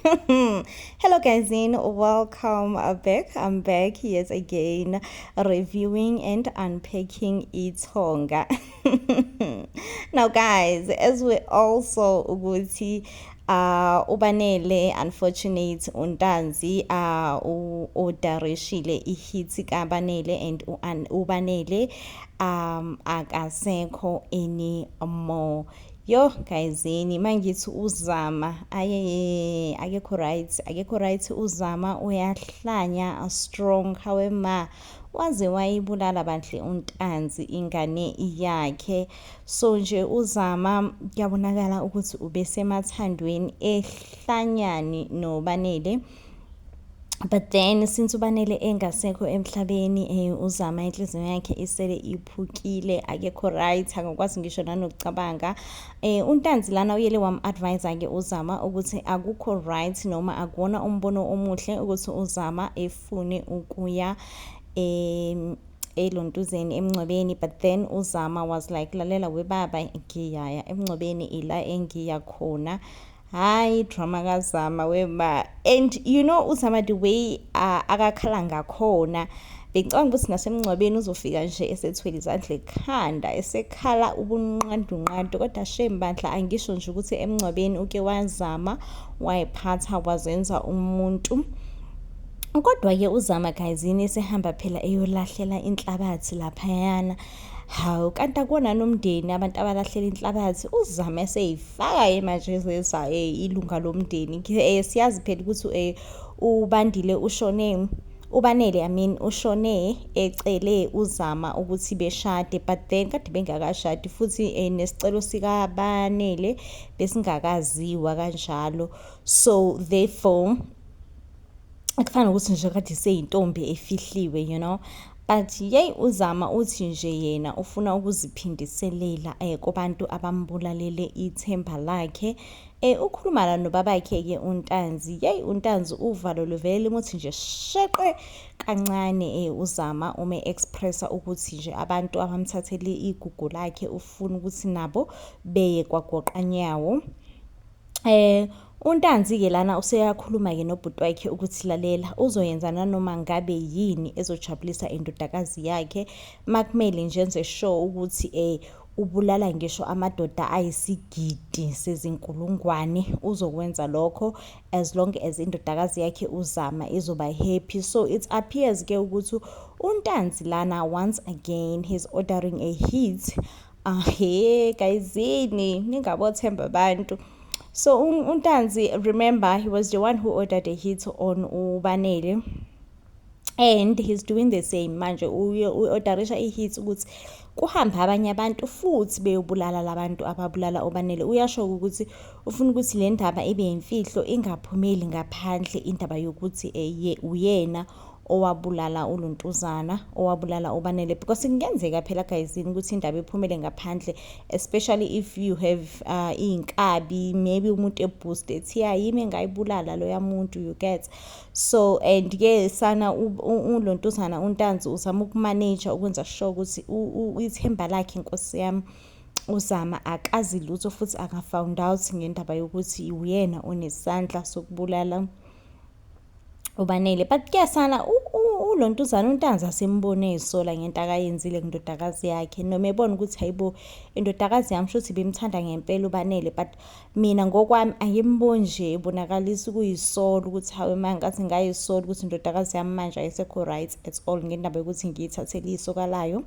Hello guys, in welcome back. I'm back yet again reviewing and unpacking Ithonga. Now guys, as we also ukuthi uBanele unfortunate uNtanzi udarishile ihit kaBanele and uBanele akasekho anymore. Yo gayizini mangithi uZama ayeye akekho right, akekho right uZama, uyahlanya strong. Hawe ma, waze wayibulala bandle uNtanzi ingane yakhe. So nje uZama kuyabonakala ukuthi ubesemathandweni ehlanyani noBanele, but then since uBanele engasekho emhlabeni, uZama inhliziyo yakhe isele iphukile, akekho right, akakwazi ngisho nanokucabanga. UNtanzi lana uyele wam-advise ke uZama ukuthi akukho right noma akuwona umbono omuhle ukuthi uZama efune ukuya elontuzeni, emngcwabeni, but then uZama was like, "Lalela webaba, ngiyaya emngcwabeni, ila engiya khona." Hayi, drama kaZama wema. And you know uZama, the way akakhala ngakhona, bengicabanga ukuthi nasemngcwabeni uzofika nje esethwele izandla ekhanda, esekhala ubunqandunqandu, kodwa shame bandla, angisho nje ukuthi emngcwabeni uke wazama wayiphatha wazenza umuntu. Kodwa-ke uZama gayizini esehamba phela eyolahlela inhlabathi laphayana. Hawu, kanti akuwona nomndeni abantu abalahlela inhlabathi, uZama eseyifaka-ke manje ezeza ilunga lomndeni. Siyazi phela ukuthi uBandile ushone, uBanele I mean, ushone ecele uZama ukuthi beshade, but then kade bengakashadi futhi nesicelo sikaBanele besingakaziwa kanjalo. So therefore kufana nokuthi nje kade seyintombi efihliwe. But yeyi, uZama uthi nje yena ufuna ukuziphindiselela kubantu abambulalele ithemba lakhe. Ukhuluma la nobabakhe-ke uNtanzi. Yeyi, uNtanzi uvalo luvele limuthi nje sheqe kancane uZama uma e-express-a ukuthi nje abantu abamthathele igugu lakhe ufuna ukuthi nabo beye kwagoqanyawo. UNtanzi-ke lana useyakhuluma-ke nobhuti wakhe ukuthi lalela, uzoyenza nanoma ngabe yini ezojabulisa indodakazi yakhe, makumele nje enze sure ukuthi ubulala ngisho amadoda ayisigidi sezinkulungwane, uzokwenza lokho as long as indodakazi yakhe uZama izoba happy. So it appears-ke ukuthi uNtanzi lana once again he's ordering a hit. Ahe gayizini, ningabothemba abantu. So uNtanzi, remember, he was the one who ordered a hit on uBanele and he's doing the same manje, u-orderisha i-hit ukuthi kuhambe abanye abantu futhi beyobulala labantu ababulala uBanele. Uyasho ukuthi ufuna ukuthi le ndaba ibe yimfihlo, ingaphumeli ngaphandle indaba yokuthi uyena owabulala uLontuzana, owabulala uBanele, because kungenzeka phela gayizini ukuthi indaba iphumele ngaphandle, especially if you have iy'nkabi, maybe umuntu eboost ethi ya, yimi engayibulala loya muntu, you get. So and ke sana uLontuzana, uNtanzi uzama ukumanage ukwenza sure ukuthi ithemba lakhe, inkosi yami, uZama akazi lutho futhi aka-found out ngendaba yokuthi uyena onesandla sokubulala uBanele. But ke sana uLontuzana, uNtanzi asimbone ezisola ngento akayenzile kundodakazi yakhe, noma ebona ukuthi hayibo, indodakazi yami shuthi bimthanda ngempela uBanele, but mina ngokwami angimboni nje ebonakalisa ukuyisola ukuthi hawe ma, ngathi ngayisola ukuthi indodakazi yami manje ayisekho right at all ngendaba yokuthi ngiyithathele isoka layo.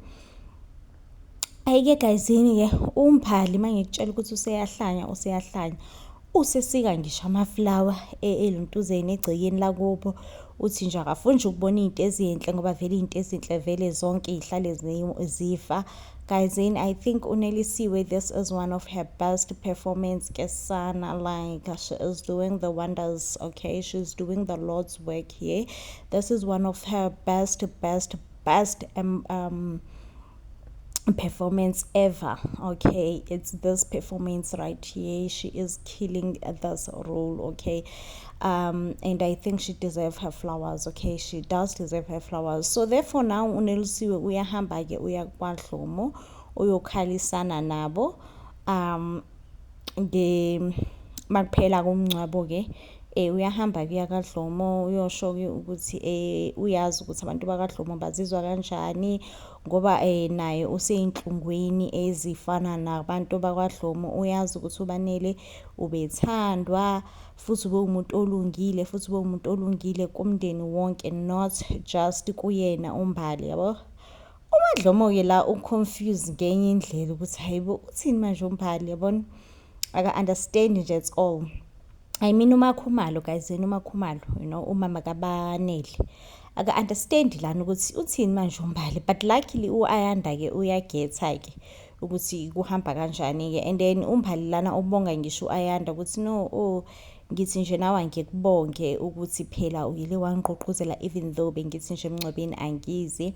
Hhayi-ke gayizini-ke, uMbali uma ngikutshela ukuthi useyahlanya, useyahlanya. Usesika ngisho amaflawa eluntuzeni, egcekeni lakubo. Uthi nje akafuni nje ukubona iy'nto ezinhle ngoba vele iy'nto ezinhle vele zonke y'hlale zifa. Gayizini, I think uNelisiwe, this is one of her best performance ke sana. Like, she is doing the wonders, okay? She's doing the Lord's work here. This is one of her best, best, best performance ever, okay? It's this performance right here. She is killing this role, okay? And I think she deserves her flowers, okay? She does deserve her flowers. So therefore now uNelisiwe uyahamba ke, uya kwaDlomo, uyokhalisana nabo nge makuphela komngcwabo ke. Uyahamba kuya kaDlomo, uyosho-ke ukuthi uyazi ukuthi abantu bakaDlomo bazizwa kanjani ngoba naye usey'nhlungwini ezifana nabantu bakwaDlomo. Uyazi ukuthi uBanele ubethandwa futhi ubewumuntu olungile, futhi ubewumuntu olungile kumndeni wonke, not just kuyena uMbali, yabo. UMaDlomo-ke la u-confused ngenye indlela ukuthi hayibo, uthini manje uMbali, yabona, aka-understand nje at all. I mean, uMakhumalo guys, yena uMakhumalo, umama kaBanele, aka-understand lana ukuthi uthini manje uMbali. But luckily u-Ayanda-ke uyagetha-ke ukuthi kuhamba kanjani-ke. And then uMbali lana ubonga ngisho u-Ayanda ukuthi no, oh, ngithi nje nawe angikubonge ukuthi phela uyile wangigqugquzela, even though bengithi nje emngcwabeni angizi,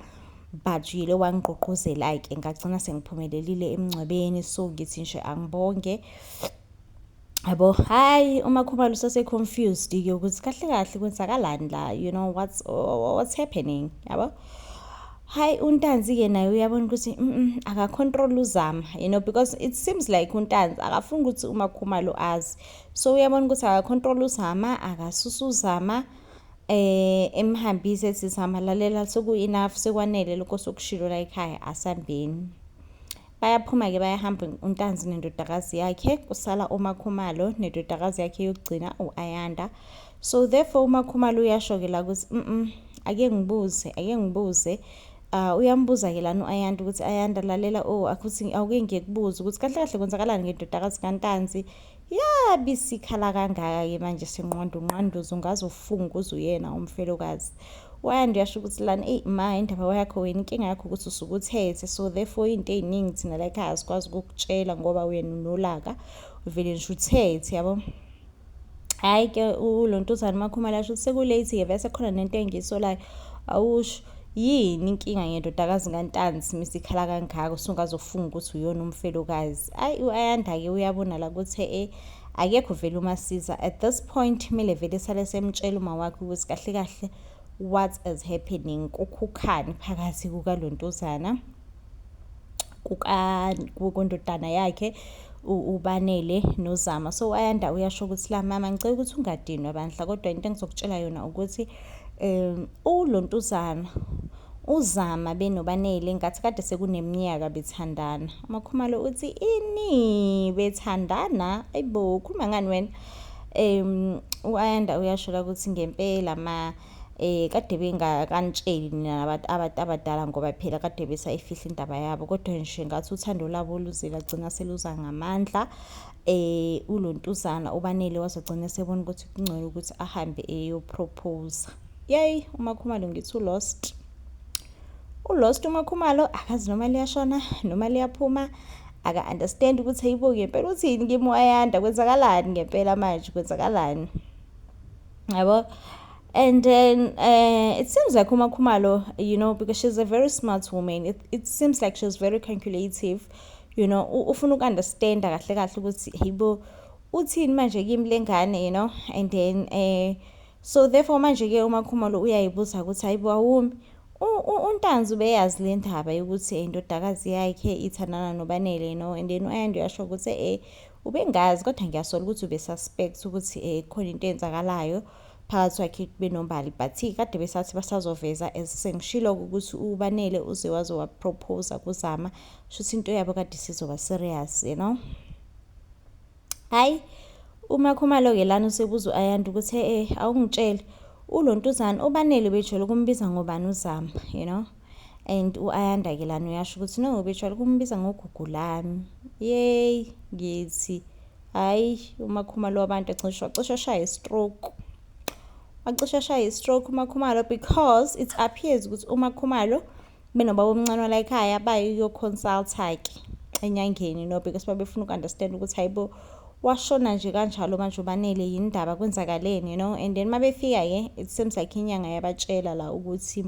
but uyile wangigqugquzela-ke, ngagcina sengiphumelelile emngcwabeni, so ngithi nje angibonge, yabo. Hayi, uMakhumalo usase-confused-ke ukuthi kahle kahle kwenzakalani la, what's happening, yabo. Hayi, uNtanzi-ke naye uyabona ukuthi aka-control uZama, because it seems like uNtanzi akafuni ukuthi uMakhumalo azi. So uyabona ukuthi aka-control uZama, akasusa uZama, emhambise, ethi, "Zama, lalela, seku-enough, sekwanele lokho sokushilo la ekhaya, asambeni." Bayaphuma-ke, bayahamba uNtanzi nendodakazi yakhe, kusala uMakhumalo nendodakazi yakhe yokugcina, u-Ayanda. So therefore uMakhumalo uyasho-ke la ukuthi ake ngibuze, ake ngibuze. Uyambuza-ke lana u-Ayanda ukuthi, "Ayanda, lalela, oh, akuthi awuke ngikubuze ukuthi kahle kahle kwenzakalani ngendodakazi kaNtanzi, yabe isikhala kangaka-ke manje, sinqwanda unqanduza, ungaze ufunge uze uyena umfelokazi." U-Ayanda uyasho ukuthi lana, "Eyi ma, indaba yakho wena, inkinga yakho ukuthi usuke uthethe, so therefore iy'nto ey'ningi thina la ekhaya asikwazi ukukutshela ngoba wena unolaka, uvele nje uthethe, yabo." Hhayi-ke, ulontuzana uMakhumalo asho ukuthi seku-late-ke vele, sekukhona nento engiyisolayo. Awusho, yini inkinga ngendodakazi kaNtanzi misikhala kangaka, usungaze ufunge ukuthi uyona umfelokazi? Ayi, u-Ayanda-ke uyabona la ukuthi akekho vele umasiza at this point, kumele vele sale semtshela uma wakhe ukuthi kahle kahle what is happening, kukhukhani phakathi kukalontuzana, kundodana yakhe uBanele noZama. So Ayanda uyasho ukuthi la, "Mama, ngicela ukuthi ungadinwa bandla, kodwa into engizokutshela yona ukuthi ulontuzana uZama benoBanele ngathi kade sekuneminyaka bethandana." UMakhumalo uthi, "Ini, bethandana? Ayibo, ukhuluma ngani wena?" U-Ayanda uyasho la ukuthi ngempela ma, kade bengakanitsheli nina abantu abadala ngoba phela kade besayifihla indaba yabo, kodwa nje ngathi uthando lwabo luze lagcina seluza ngamandla. Ulontuzana uBanele wazogcina sebona ukuthi kungcono ukuthi ahambe eyo-propose. Yey, uMakhumalo ngithi u-lost, u-lost uMakhumalo, akazi noma liyashona noma liyaphuma, aka-understand ukuthi hayibo, ngempela uthini kimi u-Ayanda, kwenzakalani ngempela manje, kwenzakalani, yabo. And then it seems like uMakhumalo, because she's a very smart woman, it seems like she's very calculative, ufuna uku-understanda kahle kahle ukuthi hayibo, uthini manje kimi le ngane. And then so therefore manje-ke uMakhumalo uyayibuza ukuthi hayibo, awumi, uNtanzi ubeyazi le ndaba yokuthi indodakazi yakhe ithandana noBanele? And then u-Ayanda uyasho ukuthi ubengazi, kodwa ngiyasola ukuthi ube-suspect ukuthi khona into eyenzakalayo phakathi kwakhe benoMbali, but kade besathi basazoveza, as sengishilo ukuthi uBanele uze waze wa-propose kuZama, shuthi into yabo kade sizoba serious. Hhayi, uMakhumalo-ke lana usebuza u-Ayanda ukuthi awungitshele, ulontuzana uBanele bejwayele ukumbiza ngobani uZama? And u-Ayanda-ke lana uyasho ukuthi no, bejwayele ukumbiza ngogugu lami. Yeyi, ngithi hhayi, uMakhumalo wabantu cishe wacishe washaya i-stroke, wacishe washaya i-stroke uMakhumalo, because it appears ukuthi uMakhumalo benobaba omncane wala ekhaya baye ukuyo-consult-a-ke enyangeni, no, because babefuna uku-understand ukuthi hayibo, washona nje kanjalo manje uBanele, yini indaba, kwenzakaleni? And then mabefika-ke, it seems like inyanga yabatshela la ukuthi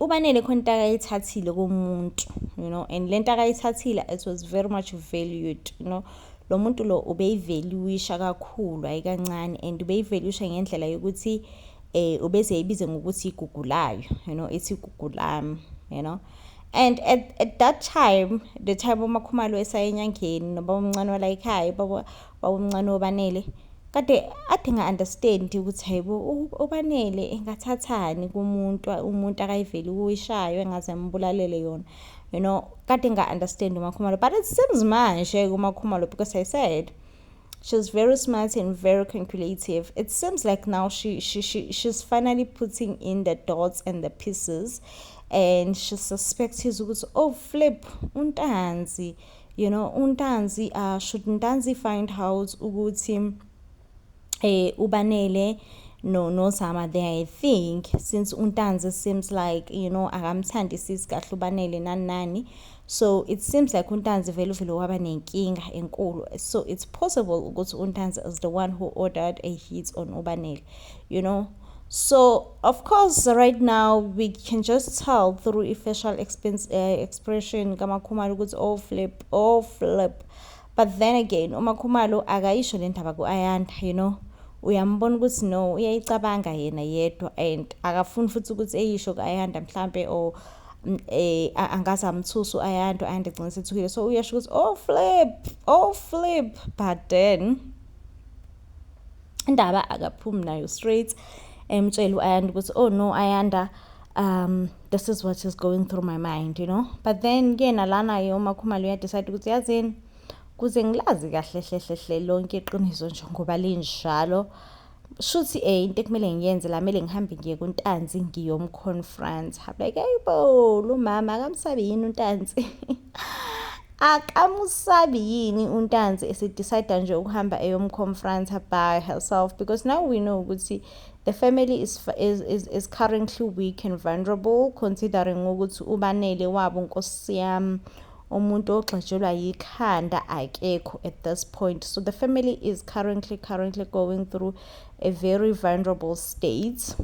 uBanele khona into akayithathile kumuntu, and lento akayithathile, it was very much valued. Lo muntu lo ubeyi-value-isha kakhulu, hayi kancane, and ubeyi-value-isha ngendlela yokuthi ubeze yibize ngokuthi igugu layo, ithi igugu lami. And at that time, the time uMakhumalo esaya enyangeni nobaba omncane wala ekhaya, baba omncane woBanele. Kade ade nga-understand ukuthi hayibo, uBanele engathathani kumuntu, umuntu akayiveli ukuyishayo engaze ambulalele yona. Kade nga-understand uMakhumalo, but it seems manje kuMakhumalo, because I said she's very smart and very calculative, it seems like now she's finally putting in the dots and the pieces, and she suspects ukuthi, oh flip, uNtanzi, uNtanzi, should Ntanzi find out ukuthi uBanele no noZama there, I think since uNtanzi seems like akamthandisisi kahle uBanele nani nani, so it seems like uNtanzi vele uvele waba nenkinga enkulu. So it's possible ukuthi uNtanzi is the one who ordered a hit on uBanele. So of course right now we can just tell through i-facial expression kaMakhumalo ukuthi, oh flip, oh flip. But then again, uMakhumalo akayisho le ndaba ku-Ayanda. Uyambona ukuthi no, uyayicabanga yena yedwa and akafuni futhi ukuthi eyisho ku-Ayanda, mhlambe or angaze amthuse u-Ayanda, u-Ayanda egcine sethukile. So uyasho ukuthi, oh flip, oh flip, but then indaba akaphumi nayo straight, emtshela u-Ayanda ukuthi, oh no Ayanda, this is what is going through my mind. But then kuyena lana-ke uMakhumalo uyadecide ukuthi, yazini, kuze ngilazi kahle hle hle hle lonke iqiniso nje ngoba linjalo, shuthi into ekumele ngiyenze la, kumele ngihambe ngiye kuNtanzi ngiyomconfront. I'm like, hey bo, lo mama akamsabi yini uNtanzi? Akamusabi yini uNtanzi esedecide nje ukuhamba eyomconfronta by herself? Because now we know ukuthi the family is currently weak and vulnerable, considering ukuthi uBanele wabo, nkosi yami, umuntu ogxetshelwa yikhanda akekho at this point. So the family is currently going through a very vulnerable state.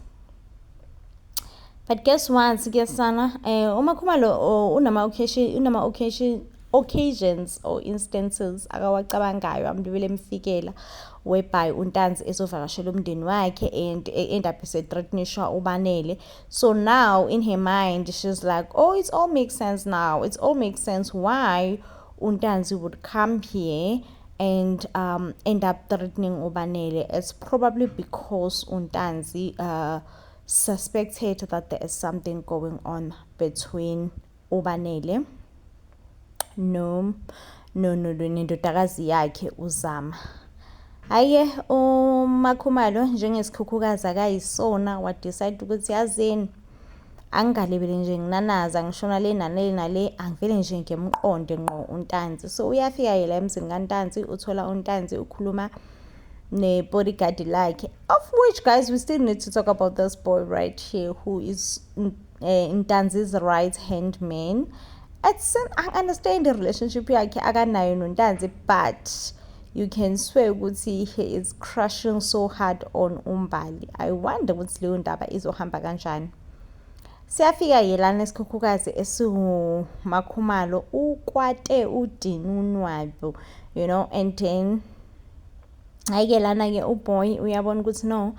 But guess what ke sana, uMakhumalo unama occasion occasions or instances akawacabangayo amlibele emfikela, whereby uNtanzi ezovakashela umndeni wakhe and end up esethreatenishwa uBanele. So now in her mind she's like, oh, it all makes sense now. It all makes sense why uNtanzi would come here and end up threatening uBanele. It's probably because uNtanzi suspected that there is something going on between uBanele no nendodakazi yakhe uZama. Hhayi-ke uMakhumalo njengesikhukhukazi akayisona, wadecide ukuthi, yazini, angingalibeli nje nginanaza ngishona le nale nale, angivele nje ngimqonde ngqo uNtanzi. So uyafika-ke la emzini kaNtanzi, uthola uNtanzi ukhuluma ne-bodyguard lakhe, of which, guys, we still need to talk about this boy right here who is Ntanzi's right hand man. It's I understand the relationship yakhe akanayo noNtanzi, but you can swear ukuthi he is crushing so hard on uMbali. I wonder ukuthi leyo ndaba izohamba kanjani. Siyafika-ke lana esikhukhukazi esiwuMakhumalo, ukwate udinunwabo, and then hhayi-ke lana-ke uboy uyabona ukuthi no,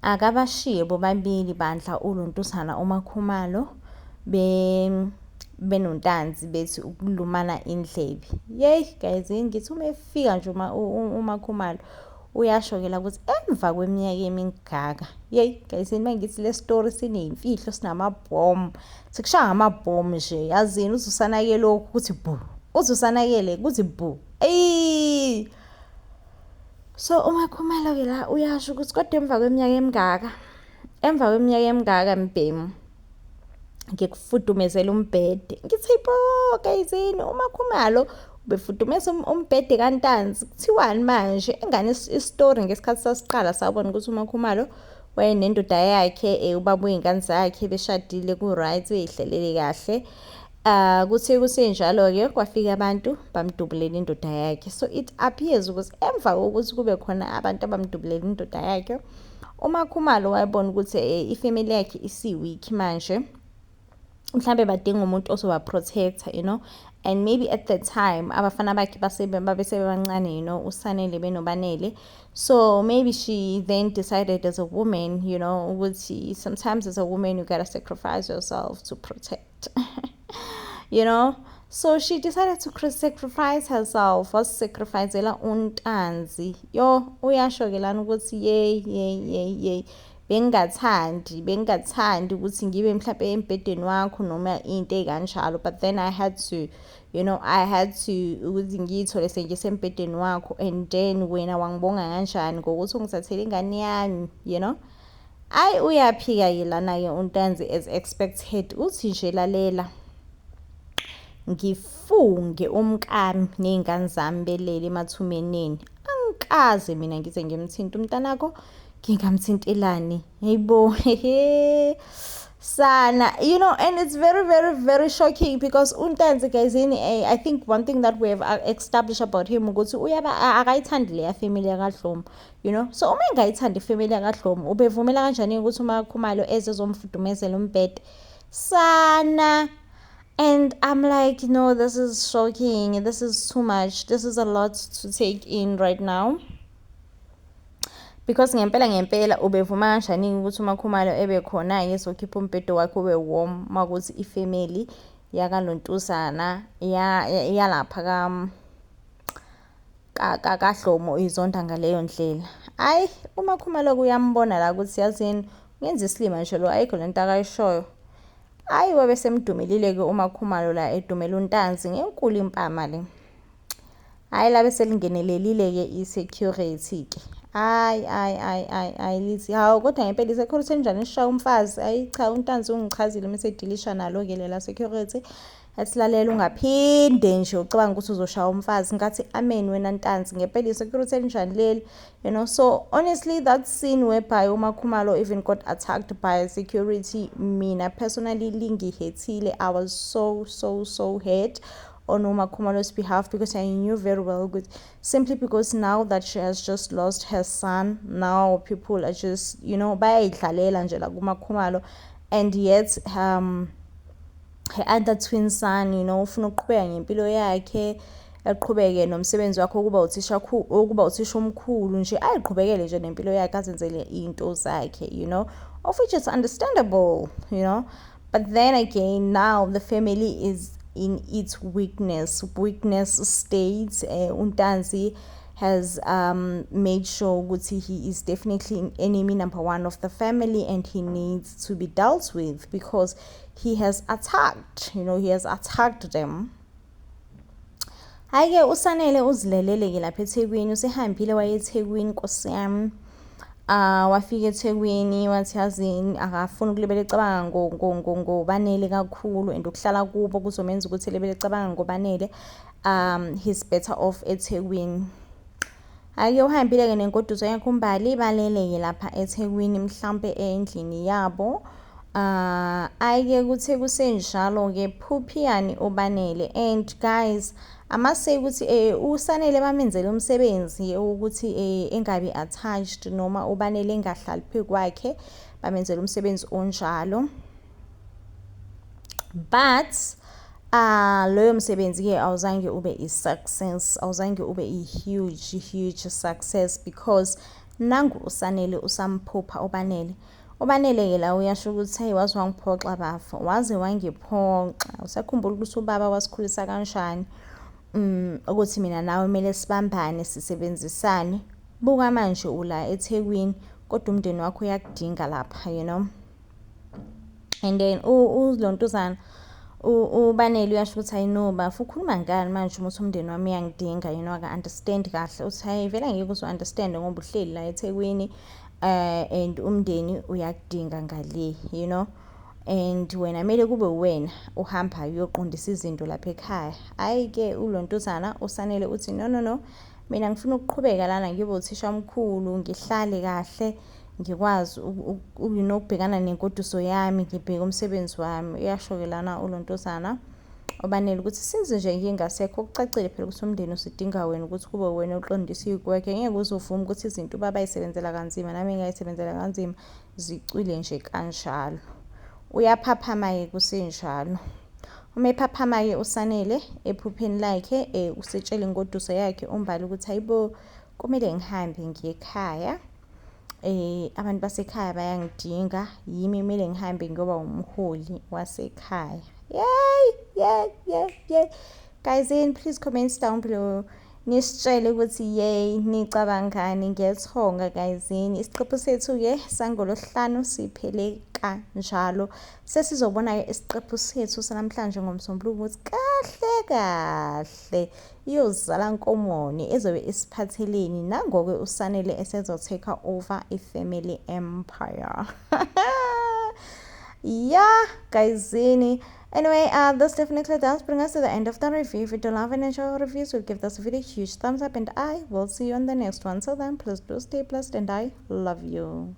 akabashiye bobabili bandla ulontuzana uMakhumalo benoNtanzi bethi ukulumana indlebe. Yeyi guys, ngithi uma efika nje uMakhumalo uyasho-ke la ukuthi emva kweminyaka emingaka, yeyi guys, uma ngithi le story siney'mfihlo, sinamabhomu, sikushaya ngamabhomu nje, yazini, uze usanake lokhu kuthi bu, uze usanakele kuthi bu, eyi. So uMakhumalo-ke la uyasho ukuthi kodwa emva kweminyaka emingaka, emva kweminyaka emingaka mbhemu, ngikufudumezela umbhede. Ngithi bo gayizini, uMakhumalo ubefudumeza umbhede kaNtanzi, kuthiwani manje? Engane isitori ngesikhathi sasiqala sabona ukuthi uMakhumalo wayenendoda yakhe, ubaba wey'ngane zakhe, beshadile ku-right, bey'hlelele kahle. Kuthe kusenjalo-ke kwafika abantu bamdubulela indoda yakhe. So it appears ukuthi emva kokuthi kube khona abantu abamdubulela indoda yakhe, uMakhumalo wayebona ukuthi ifamily yakhe isi-weak manje, mhlambe badinga umuntu ozoba-protect-a, and maybe at the time abafana bakhe babe sebebancane, uSanele benoBanele. So maybe she then decided as a woman, ukuthi sometimes as a woman you gotta sacrifice yourself to protect. So she decided to sacrifice herself, wazisacrificela uNtanzi. Yo, uyasho-ke lana ukuthi yey yey yey yey, bengingathandi ukuthi ngibe mhlampe embhedeni wakho noma into ey'kanjalo, but then I had to, you know, I had to ukuthi ngiyithole sengisembhedeni wakho, and then wena wangibonga kanjani ngokuthi ungithathele ingane yami. Ayi, uyaphika-ke lana-ke uNtanzi as expected, uthi nje, lalela, ngifunge umkami ney'ngane zami belele emathuneni, angikaze mina ngize ngimthinte umntanakho, ngingamthintelani? Hayibo, hehe sana. And it's very very very shocking because uNtanzi, guys, in I think one thing that we have established about him ukuthi uyaba akayithandi leya family yakaDlomo. So uma engayithandi ifamily yakaDlomo, ubevumela kanjani ukuthi uMakhumalo eze ezomfudumezela umbhede sana? And I'm like, no, this is shocking, this is too much, this is a lot to take in right now, because ngempela ngempela ubevuma kanjani ukuthi uMakhumalo ebe khona-ke ezokhipha umbhedo wakhe ube warm, makuthi ifamily yakalontuzana yalapha kaDlomo izonda ngaleyo ndlela? Hhayi, uMakhumalo uyambona la ukuthi yazini, ngenza isilima nje lo, ayikho lento akayishoyo. Hhayi, wabe semdumelile-ke uMakhumalo la, edumela uNtanzi ngenkulu impama le. Hhayi, labe selingenelelile-ke i-security-ke. Hayi hayi hayi hayi hayi, lithi hawu, kodwa ngempela i-security enjani eshaya umfazi? Hayi cha, uNtanzi ungichazile uma esedilisha nalo-ke lela security, athi, lalela, ungaphinde nje ucabanga ukuthi uzoshaya umfazi. Ngathi, amen wena Ntanzi, ngempela i-security elinjani leli? So honestly, that scene whereby uMakhumalo even got attacked by security, mina personally lingihurtile. I was so so so hurt on uMakhumalo's behalf because I knew very well good, simply because now that she has just lost her son, now people are just bayayidlalela nje la kuMakhumalo, and yet her other twin son ufuna ukuqhubeka ngempilo yakhe, aqhubeke nomsebenzi wakhe ukuba uthisha omkhulu nje, ayiqhubekele nje nempilo yakhe, azenzele into zakhe, of which is understandable. But then again, now the family is in its weakness state. UNtanzi has made sure ukuthi he is definitely an enemy number one of the family and he needs to be dealt with because he has attacked you know he has attacked them. Hhayi-ke, uSanele uzilelele-ke lapha eThekwini, usehambile waye eThekwini, nkosi yami. Wafika eThekwini wathi yazini, akafuni ukulibele ecabanga ngoBanele kakhulu, and ukuhlala kubo kuzomenza ukuthi elibele ecabanga ngoBanele. He's better off eThekwini. Hhayi-ke, uhambile-ke nengoduso yakhe uMbali, balele-ke lapha eThekwini, mhlampe endlini yabo. Ayi-ke, kuthe kusenjalo-ke, phuphiyani uBanele. And guys, I must say ukuthi uSanele bamenzele umsebenzi ukuthi engabi attached noma uBanele engahlali phezu kwakhe, bamenzela umsebenzi onjalo, but loyo msebenzi ke awuzange ube i-success, awuzange ube i-huge huge success, because nangu uSanele usamphupha uBanele. UBanele-ke la uyasho ukuthi, hey, waze wangiphoxa bafo, waze wangiphoxa, usakhumbula ukuthi ubaba wasikhulisa kanjani, ukuthi mina nawe kumele sibambane, sisebenzisane. Buka manje ula eThekwini, kodwa umndeni wakho uyakudinga lapha. And then ulontuzana uBanele uyasho ukuthi, hayi no bafo, ukhuluma ngani manje uma uthi umndeni wami uyangidinga? Aka-understand kahle, uthi, hayi vele angeke uze u-understand ngoba uhleli la eThekwini, and umndeni uyakudinga ngale, and wena kumele kube uwena uhambayo uyoqondisa izinto lapha ekhaya. Hhayi-ke, ulontuzana uSanele uthi, no no no, mina ngifuna ukuqhubeka lana ngibe uthisha omkhulu, ngihlale kahle, ngikwazi ukubhekana nengoduso yami, ngibheke umsebenzi wami. Uyasho-ke lana ulontuzana uBanele ukuthi since nje ngingasekho, kucacile phela ukuthi umndeni usidinga wena ukuthi kube wena oqondisa iy'kwekwe. Ngeke uze uvume ukuthi izinto ubaba ayisebenzela kanzima nami ngayisebenzela kanzima zicwile nje kanjalo. Uyaphaphama-ke kusenjalo. Uma ephaphama-ke uSanele ephupheni lakhe, usetshele ingoduso yakhe uMbali ukuthi, hayibo, kumele ngihambe ngiye ekhaya, abantu basekhaya bayangidinga, yimi kumele ngihambe ngiyoba umholi wasekhaya. Yay, yay, yay, yay. Guys, in please comment down below. Nisitshele ukuthi yay nicabangani ngethonga guyzini. Isiqephu sethu-ke sangolosihlanu siphele kanjalo. Sesizobona-ke isiqephu sethu sanamhlanje ngoMsombuluko ukuthi kahle kahle iyozala nkomoni ezobe isiphatheleni nangoke uSanele esezo-take over i-family empire. Yeah, guyzini. Anyway, this definitely does bring us to the end of the review. If you do love and enjoy our reviews, we'll give this video a huge thumbs up, and I will see you on the next one. So then, please do stay blessed, and I love you.